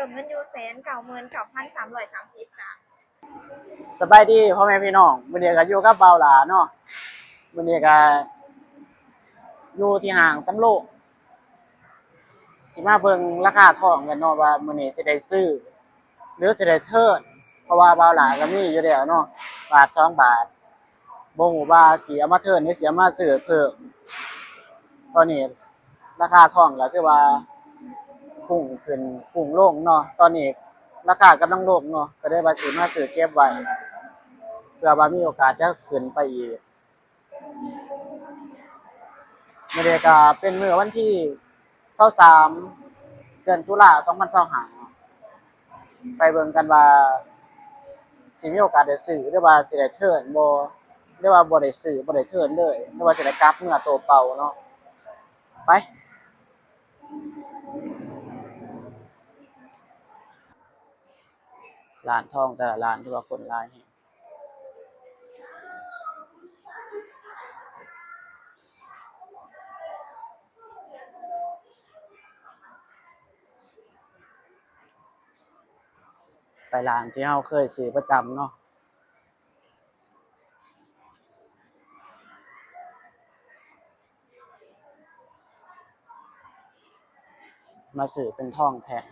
ติมเงินอยู่แสนเก้าหมื่นเก้าพันสามร้อยสามสิบจ้ะ สบายดีพ่อแม่พี่น้อง มื้อนี้ก็อยู่กับบ่าวหล้าเนาะ มื้อนี้ก็อยู่ที่ห้างสำโรง สิมาเบิ่งราคาทองกันเนาะ ว่ามื้อนี้สิได้ซื้อ หรือสิได้เทิร์น เพราะว่าบ่าวหล้าก็มีอยู่แล้วเนาะ บาทสองบาท บ่ฮู้ว่าสิเอามาเทิร์น หรือสิเอามาซื้อเพิ่ม ตอนนี้ราคาทองก็ถือว่าพุ่งขึ้นพุ่งลงเนาะ ตอนนี้ราคากำลังลงเนาะ ก็เลยว่าสิมาซื้อเก็บไว้ เพื่อว่ามีโอกาสจะขึ้นไปอีก มื้อนี้ก็เป็นมื้อวันที่ซาวสาม เดือนตุลา สองพันซาวห้า ไปเบิ่งกันว่าสิมีโอกาสได้ซื้อ หรือว่าสิได้เทิร์นบ่ หรือว่าบ่ได้ซื้อ บ่ได้เทิร์นเลย หรือว่าสิได้กลับเมือโตเปล่าเนาะ ไป ร้านทองแต่ละร้านถือว่าคนหลายแฮง ไปร้านที่เราเคยซื้อประจำเนาะ มาซื้อเป็นทองแท่ง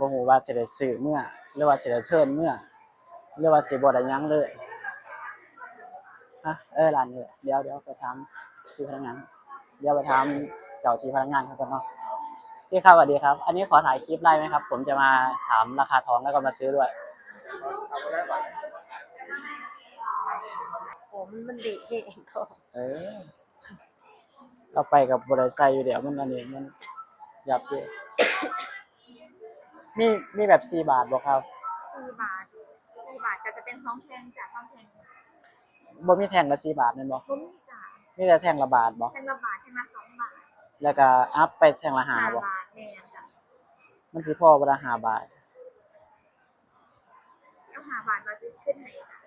บ่ฮู้ว่าสิได้ซื้อเมือ หรือว่าสิได้เทิร์นเมือ หรือว่าสิบ่ได้หยังเลย ฮะ เออ ร้านนี้แหละ เดี๋ยว เดี๋ยวไปถามพี่พนักงาน เดี๋ยวไปถามเจ้าที่พนักงานเขาก่อนเนาะ พี่ครับ สวัสดีครับ อันนี้ขอถ่ายคลิปได้ไหมครับ ผมจะมาถามราคาทองแล้วก็มาซื้อด้วย โอ้ มัน มันเดะแฮงก็ เออ เอาไปก็บ่ได้ใส่อยู่แล้ว มันอันนี้มันหยาบเยอะ มี มีแบบสี่บาทบ่ครับ สี่บาท สี่บาทก็จะเป็นสองแท่งจ้ะ สองแท่ง บ่มีแท่งละสี่บาทแม่นบ่ บ่มีจ้ะ มีแต่แท่งละบาทบ่ แท่งละบาท แท่งละสองบาท แล้วก็อัพไปแท่งละห้าบ่ ห้าบาท แม่นจ้ะ มันสิพอบ่ล่ะ ห้าบาท เอาห้าบาทมาซื้อขึ้นให้จ้ะ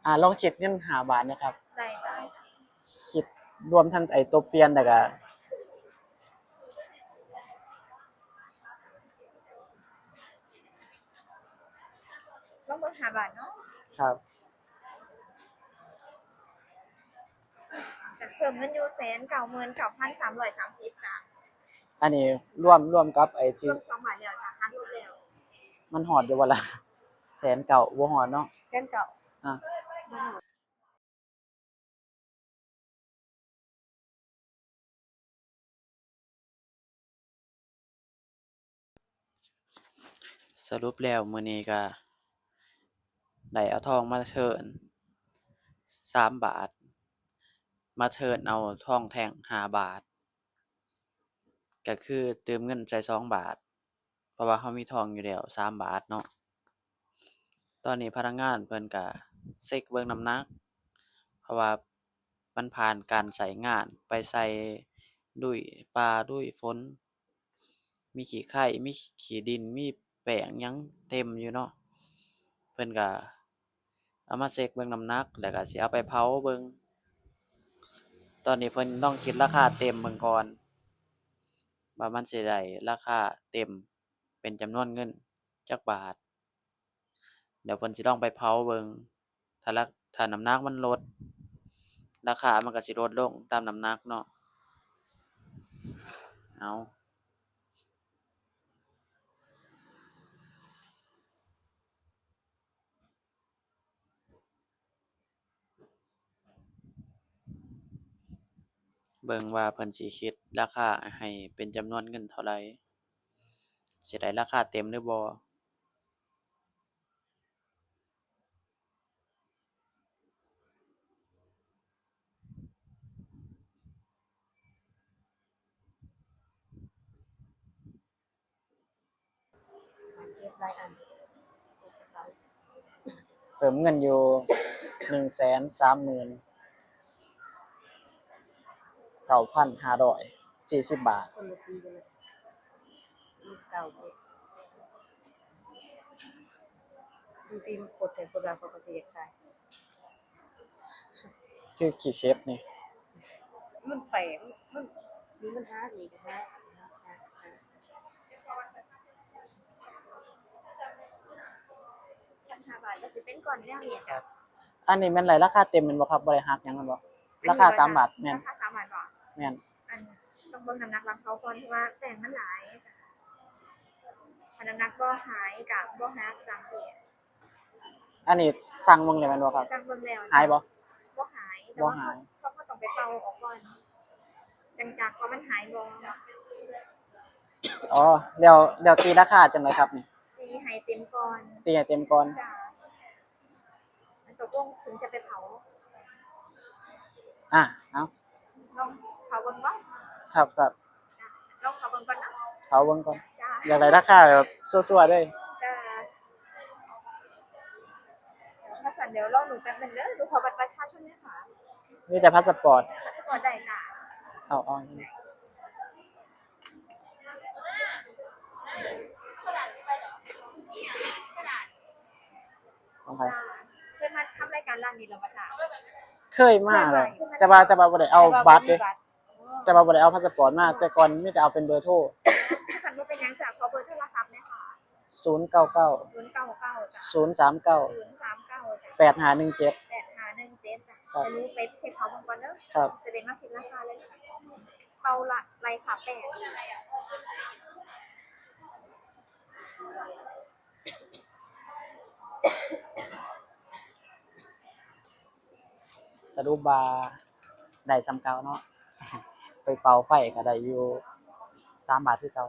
อ่า ลองคิดเงินห้าบาทนะครับ ได้จ้ะ คิดรวมทั้งไอ้ตัวเปลี่ยนแล้วก็ ลองเบิ่งห้าบาทเนาะ ครับ จะเพิ่มเงินอยู่แสนเก้าหมื่นเก้าพันสามร้อยสามสิบจ้ะ อันนี้รวม รวมกับไอ้ที่ รวมสองบาทแล้วจ้ะ หักลบแล้ว มันฮอดอยู่บ่ล่ะ แสนเก้า บ่ฮอดเนาะ แสนเก้า อ่ะ บ่ฮอด สรุปแล้วมื้อนี้ก็ได้เอาทองมาเทิร์นสามบาท มาเทิร์นเอาทองแท่งห้าบาท ก็คือติมเงินใส่สองบาท เพราะว่าเรามีทองอยู่แล้วสามบาทเนาะ ตอนนี้พนักงานเพิ่นก็เช็กเบิ่งน้ำหนัก เพราะว่ามันผ่านการใช้งาน ไปใส่ลุยป่าลุยฝน มีขี้ไข่ มีขี้ดิน มีแป้งหยังเต็มอยู่เนาะ เพิ่นก็ เอามาเช็กเบิ่งน้ำหนัก แล้วก็สิเอาไปเผาเบิ่ง ตอนนี้เพิ่นลองคิดราคาเต็มเบิ่งก่อน ว่ามันสิได้ราคาเต็มเป็นจำนวนเงินจักบาท เดี๋ยวเพิ่นสิลองไปเผาเบิ่ง ถ้าละ ถ้าน้ำหนักมันลด ราคามันก็สิลดลงตามน้ำหนักเนาะ เอา เบิ่งว่าเพิ่นสิคิดราคาให้เป็นจำนวนเงินเท่าใด สิได้ราคาเต็มหรือบ่ เพิ่มเงินอยู่ หนึ่งแสนสามหมื่นเก้าพันห้าร้อยสี่สิบบาท คนละสี่กันเลย เก้าเจ็ด บางทีมันกดแต่คนละเขาก็สิอยากได้ คือขี้เข็บนี่ ມັນໄປ ມັນ ມັນມີບັນຫານີ້ກໍຫາ ພັນຫ້າບາດກໍຊິເປັນກ້ອນແນວນີ້ຈ້ະ. ອັນນີ້ແມ່ນໄລ່ລາຄາເຕັມແມ່ນບໍ່ຄັບ? ບໍ່ໄດ້ຫັກຫຍັງແມ່ນບໍ່? ອັນນີ້ ລາຄາສາມບາດ ແມ່ນ ລາຄາສາມບາດບໍ່? ແມ່ນ. ອັນ ຕ້ອງເບິ່ງນ້ຳໜັກຫຼັງເຂົາກ່ອນ ເພາະວ່າແປ້ງມັນຫຼາຍ ຖ້ານ້ຳໜັກບໍ່ຫຼາຍກໍບໍ່ຫັກຕາມທີ່ ອັນນີ້ສັ່ງເບິ່ງແລ້ວແມ່ນບໍ່ຄັບ? ສັ່ງເບິ່ງແລ້ວ ຫາຍບໍ່? ບໍ່ຫາຍ ແຕ່ວ່າ ບໍ່ຫາຍ ເຮົາ ເຮົາ ເຮົາຕ້ອງໄປເປົ່າອອກກ່ອນ ຈັ່ງຈາກວ່າມັນຫາຍບໍ່. ອໍ ແລ້ວ ແລ້ວຕີລາຄາຈັ່ງໃດຄັບນີ້? ຕີໃຫ້ເຕັມກ່ອນ ຕີໃຫ້ເຕັມກ່ອນ ຈ້າ. ຕົກລົງເຖິງຈະໄປເຜົາ. ອ່າ ເອົາ ລອງເຜົາເບິ່ງບໍ່? ຄັບໆ ລອງເຜົາເບິ່ງກ່ອນເນາະ ເຜົາເບິ່ງກ່ອນ ຈ້າ ຢາກໄດ້ລາຄາແບບຊົ່ວໆເລີຍ ຈ້າ. ຖ້າຊັ້ນດຽວລໍໜູແປັບໜຶ່ງເດີ ໜູຂໍບັດປະຊາຊົນແດ່ຄ່ະ. ມີແຕ່ພາສະປອດ ພາສະປອດໄດ້ຈ້າ. ເອົາ ເອົາ ຂອງໃຜ? ເຄີຍມາທຳລາຍການຮ້ານນີ້ແລ້ວບໍ່ຈ້າ? ເຄີຍມາແລ້ວ ເຄີຍມາ ແຕ່ວ່າ ແຕ່ວ່າບໍ່ໄດ້ເອົາບັດເດ້ ແຕ່ວ່າບໍ່ໄດ້ເອົາພາສະປອດມາ ແຕ່ກ່ອນມີແຕ່ເອົາເປັນເບີໂທ. ຄັນບໍ່ເປັນຫຍັງຈ້າ ຂໍເບີໂທລະສັບແດ່ຄ່ະ. ສູນເກົ້າເກົ້າ ສູນເກົ້າເກົ້າ ສູນສາມເກົ້າ ສູນສາມເກົ້າ ແປດຫ້າໜຶ່ງເຈັດ ແປດຫ້າໜຶ່ງເຈັດ ຈ້າ. ຄະ ດຽວໜູໄປເຊັກເຂົາເບິ່ງກ່ອນເດີ ຄັບ ຈະໄດ້ມາຄິດລາຄາເລີຍ. ເປົ່າລະໄລ່ຄ່າແປ້ງ ສະຫຼຸບວ່າໄດ້ສ່ຳເກົ່າເນາະ ໄປເປົ່າໄຟກໍໄດ້ຢູ່ສາມບາດຄືເກົ່າ.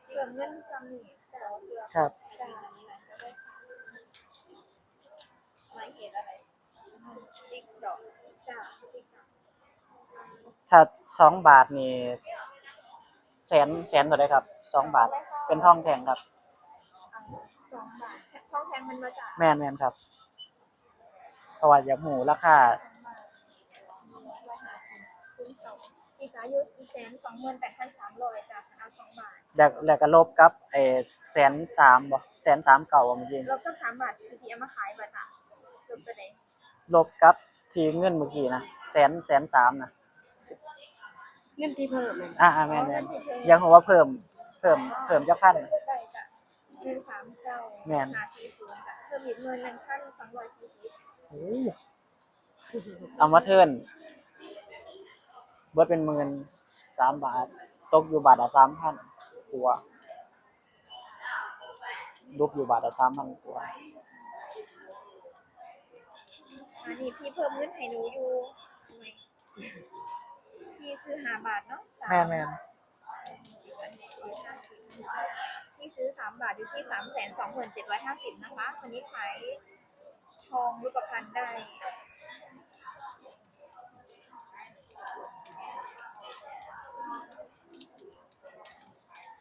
ເລື່ອງເງິນຊ່ຳນີ້ ຄັບ ຈາກ ສາເຫດອະໄລ? ຕິກຕອກ ຈາກ ຕິກຕອກ. ຖ້າສອງບາດນີ້ ແສນ ແສນເທົ່າໃດຄັບ? ສອງບາດ ເປັນທອງແທ່ງຄັບ. ສອງບາດ ທອງແທ່ງແມ່ນບໍ່ຈ໊ະ? ແມ່ນໆຄັບ. ເພາະວ່າຢາກຮູ້ລາຄາ. ທີ່ຂາຍຢູ່ສີ່ແສນສອງໝື່ນແປດພັນສາມຮ້ອຍຈ້ະ ເອົາສອງບາດ. ແລ້ວ ແລ້ວກໍລົບກັບໄອ້ແສນສາມບໍ່? ແສນສາມເກົ້າບໍ່ມື້ກີ້? ລົບກັບສາມບາດທີ່ເອົາມາຂາຍບໍ່ຈ້ະ? ລົບຕົວໃດ? ລົບກັບທີ່ເງິນມື້ກີ້ນະ ແສນ ແສນສາມນະ. ເງິນທີ່ເພີ່ມແມ່ນ? ອ່າໆ ແມ່ນໆ. ອໍ ເງິນທີ່ເພີ່ມ. ຢາກຮູ້ວ່າເພີ່ມ ເພີ່ມ ເພີ່ມຈັກພັນ? ໄດ້ຈ້ະ ໜຶ່ງສາມເກົ້າ ແມ່ນ ຫ້າສີ່ສູນ ເພີ່ມອີກໝື່ນໜຶ່ງພັນສອງຮ້ອຍສີ່ສິບ. ໂອ້ ເອົາມາເທີນ ເບິດເປັນໝື່ນ ສາມບາດ ຕົກຢູ່ບາດລະສາມພັນກວ່າ ຕົກຢູ່ບາດລະສາມພັນກວ່າ. ອັນນີ້ພີ່ເພີ່ມເງິນໃຫ້ໜູຢູ່ ພີ່ຊື້ຫ້າບາດເນາະ. ແມ່ນໆ. ພີ່ຊື້ສາມບາດ ຢູ່ທີ່ສາມແສນສອງໝື່ນເຈັດຮ້ອຍຫ້າສິບນະຄະ. ຕົວນີ້ຂາຍທອງຮູບປະພັນໄດ້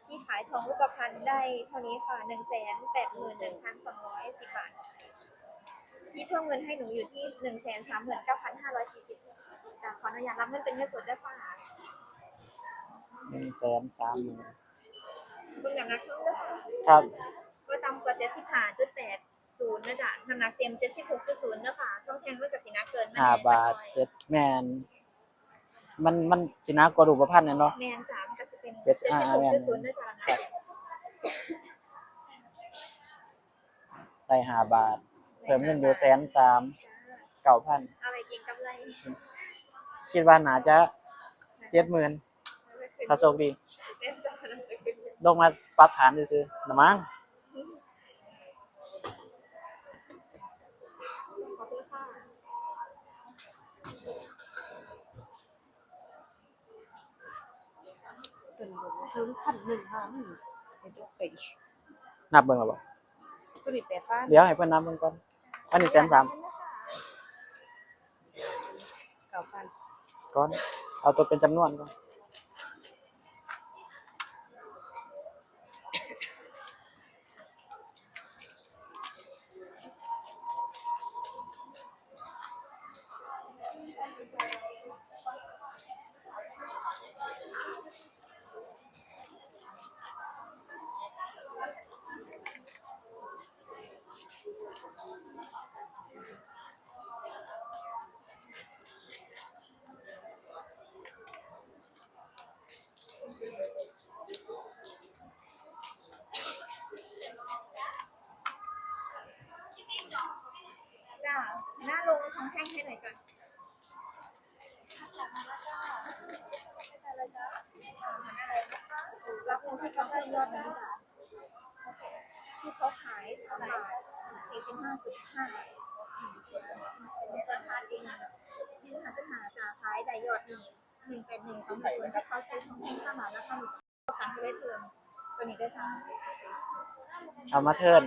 ທີ່ຂາຍທອງຮູບປະພັນໄດ້ເທົ່ານີ້ຄ່ະ ໜຶ່ງແສນແປດໝື່ນໜຶ່ງພັນສອງຮ້ອຍສິບບາດ. ພີ່ເພີ່ມເງິນໃຫ້ໜູຢູ່ທີ່ໜຶ່ງແສນສາມໝື່ນເກົ້າພັນຫ້າຮ້ອຍສີ່ສິບ. ຈະຂໍອະນຸຍາດຮັບເງິນເປັນເງິນສົດເດີຄ່ະ. ໜຶ່ງແສນສາມໝື່ນ ເບິ່ງນ້ຳໜັກເບິ່ງເດີຄ່ະ. ຄັບ. ບໍ່ຕ່ຳກວ່າເຈັດສິບຫ້າຈຸດແປດສູນນະຈ໊ະ. ນ້ຳໜັກເຕັມເຈັດສິບຫົກຈຸດສູນເດີຄ່ະ. ທອງແທ່ງມັນກໍຊິໜັກເກີນມາ ຫ້າບາດ ແມ່ນ ເຈັດ ແມ່ນ. ມັນ ມັນຊິໜັກກວ່າຮູບປະພັນແມ່ນບໍ່? ແມ່ນຈ້ະ ມັນກໍຊິເປັນເຈັດ ເຈັດສິບຫົກຈຸດສູນເດີຈ້ະ. ໄດ້ຫ້າບາດ ເພີ່ມເງິນຢູ່ແສນສາມເກົ້າພັນ. ເອົາໄວ້ເກັງກຳໄລ. ຄິດວ່າໜ້າຈະເຈັດໝື່ນ ຖ້າໂຊກດີ. ແມ່ນຈ້ະ ລງມາປັບຖານຊື່ໆລະມັງ. ຕົວນີ້ເຖິງພັນໜຶ່ງ ຫາ ມັນເປັນຈັກໃສ? ນັບເບິ່ງແລ້ວບໍ່? ຕົວນີ້ແປດພັນ. ດຽວໃຫ້ເພິ່ນນັບເບິ່ງກ່ອນ. ອັນນີ້ແສນສາມ ເກົ້າພັນ ກ່ອນ ເອົາຕົວເປັນຈຳນວນກ່ອນ. ໜ້າລົງທາງແທ່ງໃຫ້ໜ່ອຍຈ້ະ. ຮັບເງິນທີ່ເຂົາໃຫ້ຍອດນີ້ຈ້ະ ທີ່ເຂົາຂາຍສາມບາດ ສີ່ສິບຫ້າຈຸດຫ້າ ເປັນລາຄາຈິງ ສີ່ສິບຫ້າຈຸດຫ້າ ຈາກຂາຍໄດ້ຍອດນີ້ ໜຶ່ງແປດໜຶ່ງ ສອງສູນ ທີ່ເຂົາຊື້ຂອງແພງສາມບາດ ລາຄານີ້ ເອົາມາເທີນ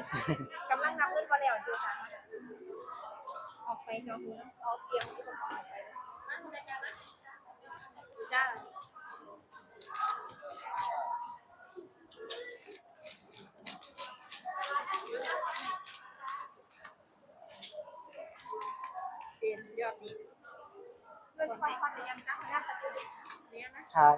ກຳລັງນັບເງິນບໍ່ແລ້ວຢູ່ຈ້ະ ອອກໄປເນາະ ເອົາກຽມອຸປະກອນອອກໄປ ມາ ຈ້າ ເປັນຍອດນີ້ ເງິນຄອນຄອນໄດ້ຍັງຈ້າ ຍອດກະຕຸ້ນນີ້ນະ ຄັບ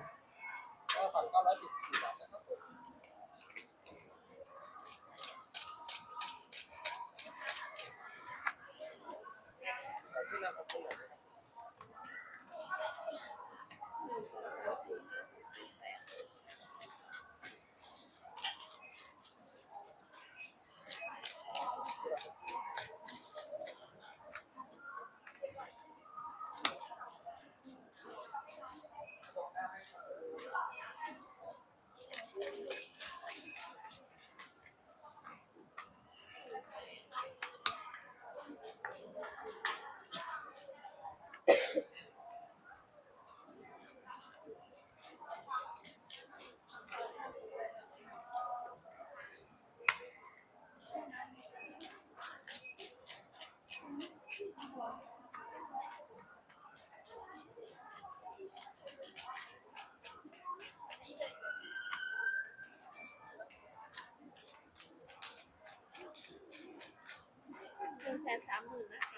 ໜຶ່ງແສນສາມໝື່ນນະຄະ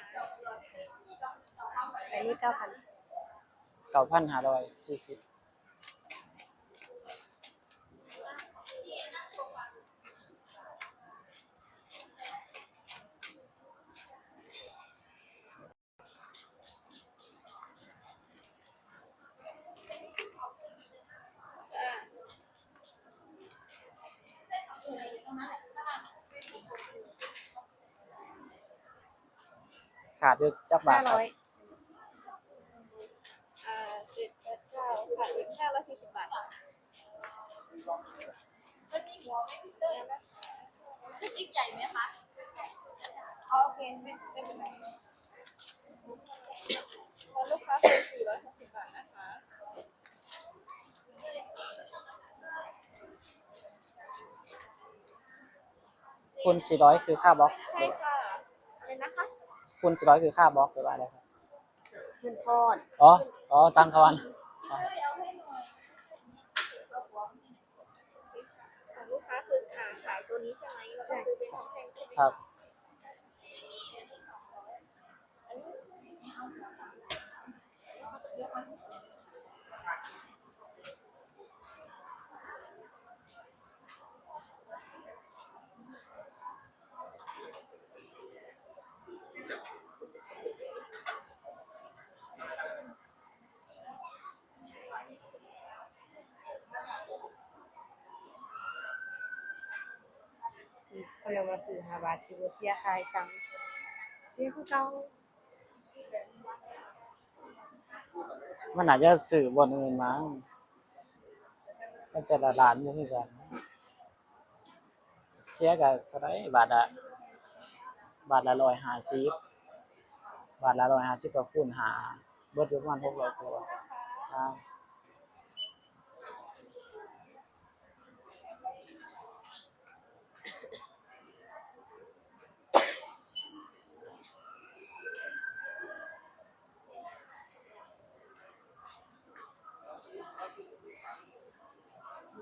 ອັນນີ້ເກົ້າພັນ ເກົ້າພັນຫ້າຮ້ອຍສີ່ສິບ. ຂາດຢູ່ຈັກບາດ ຫ້າຮ້ອຍ ເອີ ເຈັດ ແປດ ເກົ້າ ຂາດອີກຫ້າຮ້ອຍສີ່ສິບບາດ. ມັນມີຫົວໄໝພີ່ເຕີ? ສະຕິກໃຫຍ່ໄໝຄະ? ອໍ ໂອເຄ ໄມ່ ໄມ່ເປັນໄລ. ລູກຄ້າເປັນສີ່ຮ້ອຍຫົກສິບບາດນະຄະ. ຄູນສີ່ຮ້ອຍຄືຄ່າບລັອກ? ໃຊ່ຄ່ະ. ອະໄລນະຄະ? ຄູນສີ່ຮ້ອຍຄືຄ່າບລັອກ ຫຼືວ່າອະໄລຄະ? ເງິນທອນ. ອໍ ອໍ ຕັ້ງທອນ. ລູກຄ້າຄືຂາຍ ຂາຍໂຕນີ້ໃຊ່ໄໝ? ແລ້ວກໍຊື້ເປັນຂອງແພງໃຊ່ໄໝ? ຄັບ. ເຂົາເຈົ້າວ່າຊື້ຫ້າບາດ ຊິບໍ່ເສຍຂາຍຊ້ຳ ເສຍຄືເກົ່າ. ມັນອາດຈະຊື້ບ່ອນອື່ນມາ ແຕ່ລະຮ້ານບໍ່ຄືກັນ. ເສຍກໍເທົ່າໃດ? ບາດລະ ບາດລະຮ້ອຍຫ້າສິບ ບາດລະຮ້ອຍຫ້າສິບກໍຄູນຫ້າ ເບິດຢູ່ປະມານຫົກຮ້ອຍກວ່າ.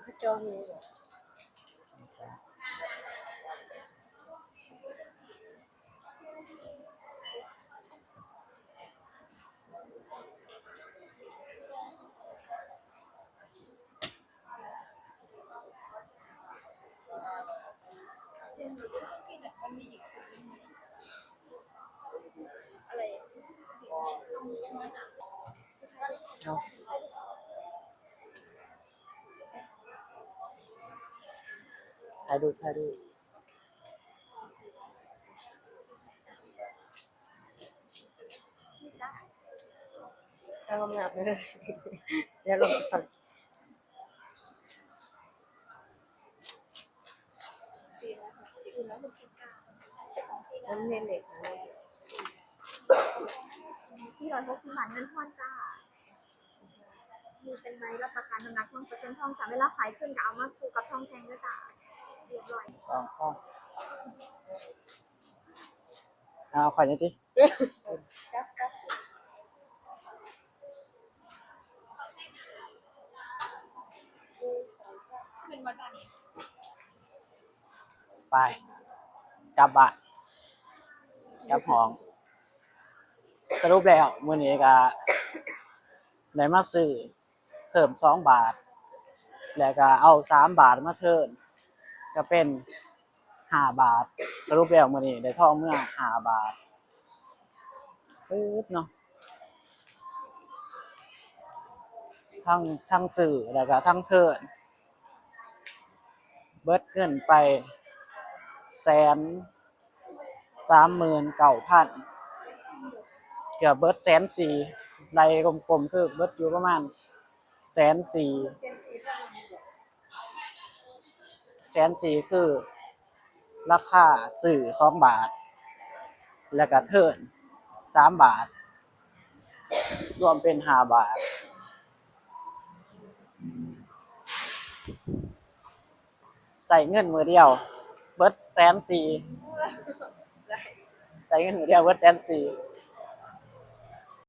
ເຂົາເຈົ້າຮູ້ບໍ່? ຖ່າຍຮູບ ຖ່າຍຮູບ. ງາມໆ ເດີ ແລ້ວລົງສະຕອຣີ ມັນເຮັດເລັກ ສີ່ຮ້ອຍຫົກສິບບາດ ເງິນທອນຈ້າ. ມີເປັນໃບຮັບປະກັນນ້ຳໜັກ ສອງເປີເຊັນທອງຈ້າ. ເວລາຂາຍຂຶ້ນກໍເອົາມາຄູ່ກັບທອງແທ່ງເດີຈ້າ. ຮຽບຮ້ອຍ ສອງ ສາມ ເອົາຂ້ອຍນີ້ຕິ ຈັບ ຈັບ ຂຶ້ນມາຈ້ານີ້. ໄປ ກັບບ້ານ ກັບຫ້ອງ. ສະຫຼຸບແລ້ວ ມື້ນີ້ກະໄດ້ມາຊື້ເພີ່ມສອງບາດ ແລ້ວກະເອົາສາມບາດມາເທີນ ກະເປັນຫ້າບາດ. ສະຫຼຸບແລ້ວ ມື້ນີ້ໄດ້ທອງເມືອຫ້າບາດ. ປຶດເນາະ ທັງ ທັງຊື້ ແລ້ວກະທັງເທີນ ເບິດເງິນໄປແສນສາມໝື່ນເກົ້າພັນ ເກືອບເບິດແສນສີ່. ໄລ່ກົມໆ ຄືເບິດຢູ່ປະມານແສນສີ່ ແສນສີ່ ຄືລາຄາຊື້ສອງບາດ ແລ້ວກະເທີນສາມບາດ ລວມເປັນຫ້າບາດ. ໃຊ້ເງິນມື້ດຽວເບິດແສນສີ່ ໃຊ້ ໃຊ້ເງິນມື້ດຽວເບິດແສນສີ່.